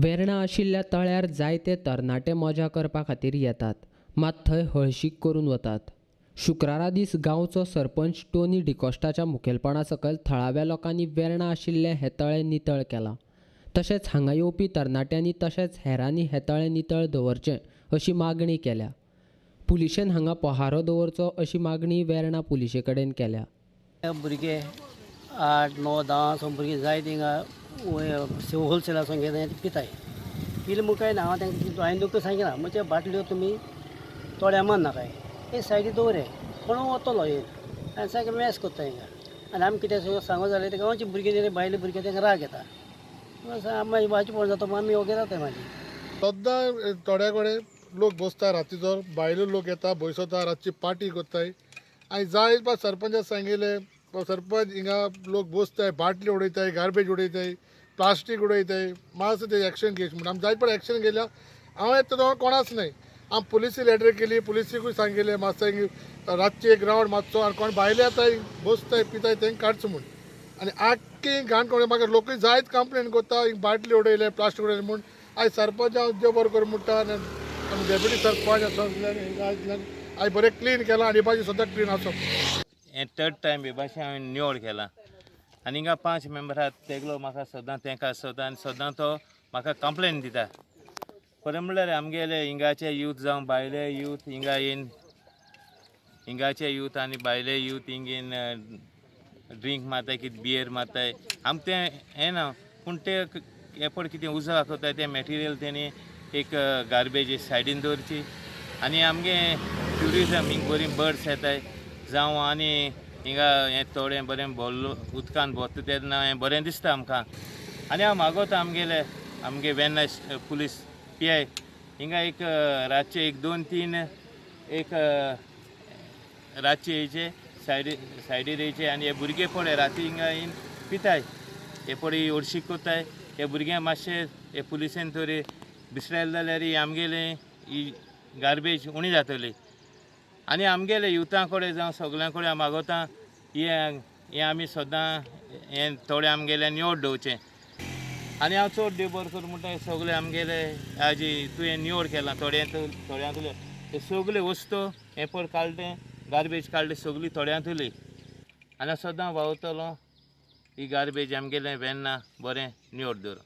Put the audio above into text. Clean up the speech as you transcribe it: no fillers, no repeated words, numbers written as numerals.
वेर्णा आशिल्ल्या तळ्यार जायते तरणाटे मजा करपा खातीर येतात, मात थंय हळशीक करून वतात. शुक्रारा दीस गांवचो सरपंच टोनी डिकॉस्टाच्या मुखेलपणा सकयल थळाव्या लोकांनी वेर्णा आशिल्लें हें तळें नितळ केलां. तशेंच हांगा येवपी तरणाट्यांनी तशेंच हेरांनी हें तळें नितळ दवरचें अशी मागणी केल्या. पुलिशेन हांगा पहारो दवरचो अशी मागणी वेर्णा पुलिशे कडेन केल्या. भुरगे 8, 9, 10 भुरगे जाय थिंगा होलसेलासून घेता पिताय. पिले म्हूण काय ना, हांव तांकां हांवें तुमकां सांगिना म्हणजे बाटल्यो तुमी तोड्या मान नाकाय, हे सायडी दवरे कोण वतलो येवन आनी सारकें मॅस करता हिंगा. आनी आमी कितें सांगो जाल्यार ते गांवचे भुरगे भायले भुरगे तांकां राग येता, मागीर वाजी पडून जाता, आमी वगैरे जाता. मागीर सद्दां थोड्या कडेन लोक बसता रातीचो, भायले लोक येता बसता, रातची पार्टी करताय. आनी जाय बा सरपंचाक सांगिल्लें, सरपंच हिंगा लोक बसताय, बाटली उडयताय, गार्बेज उडयताय, प्लास्टीक उडयताय, मातसो ते एक्शन घेच म्हूण आमी जायत पण एक्शन घेतल्या. हांव येता तो कोणाच न्हय, आमी पुलिसी लेटर केली, पुलिसीकूय सांगिल्लें मातसो रातची एक रावंड मातसो आनी कोण भायले येताय बसताय पिताय तेंकां काडचो म्हूण. आनी आख्खी घाण कोण म्हाका लोकूय जायत कंप्लेन करता, हिंग बाटली उडयले, प्लास्टीक उडयले म्हूण. आयज सरपंच हांव देव बरो करूं म्हणटा आनी आमी डेप्युटी सरपंच आयज बरें क्लीन केलां आनी बाजी सद्दां क्लीन आसा. हें थर्ड टायम हे भाशेन हांवें निवळ केलां आनी हिंगा 5 मेंबर आहात, तेगलो म्हाका सदां तेंका सदां आनी सदां तो म्हाका कंप्लेन दिता. खरें म्हणल्यार आमगेले हिंगाचे यूथ जावं भायले यूथ हिंगा येवन, हिंगाचे यूथ आनी भायले यूथ हिंग येवन ड्रिंक मारताय, कितें बियर मारताय, आमकां तें हें ना, पूण ते हे पळय कितें उजो दाखोवताय तें मॅटिरियल तेणी एक गार्बेज सायडीन दवरची. आनी आमगे ट्युरिजम हिंग बरीं बर्ड्स येताय जावं आनी हिंगा हें थोडें बरें भरलो उदकान भरता तेन्ना हें बरें दिसता आमकां. आनी हांव मागोता आमगेले आमगे वेर्णा पुलीस पी I हिंगा एक रातचे 1, 2, 3 एक रातचे येयचे सायडीर येयचे आनी हे भुरगे पळय राती हिंगा येवन पिताय, हे पळय हळशीक करताय. हे भुरग्यांक मातशे हे पुलिसेन तरी बिसरायले जाल्यार आमगेले ही गार्बेज उणी जातली. आनी आमगेले युथा कडेन जावं सगल्यां कडेन हांव मागोता हें आमी सदां हें थोडें आमगेलें निवळ दवरचें. आनी हांव चड देव बरो करूं म्हणटा, सगळे आमगेले आजी तुवें निवळ केलां थोड्यांतले हे सगळे वस्तू हें पळय काडलें, गार्बेज काडली सगळी थोड्यांतली. आनी हांव सदां वावतलो ही गार्बेज आमगेलें वेर्णा बरें निवळ दवर.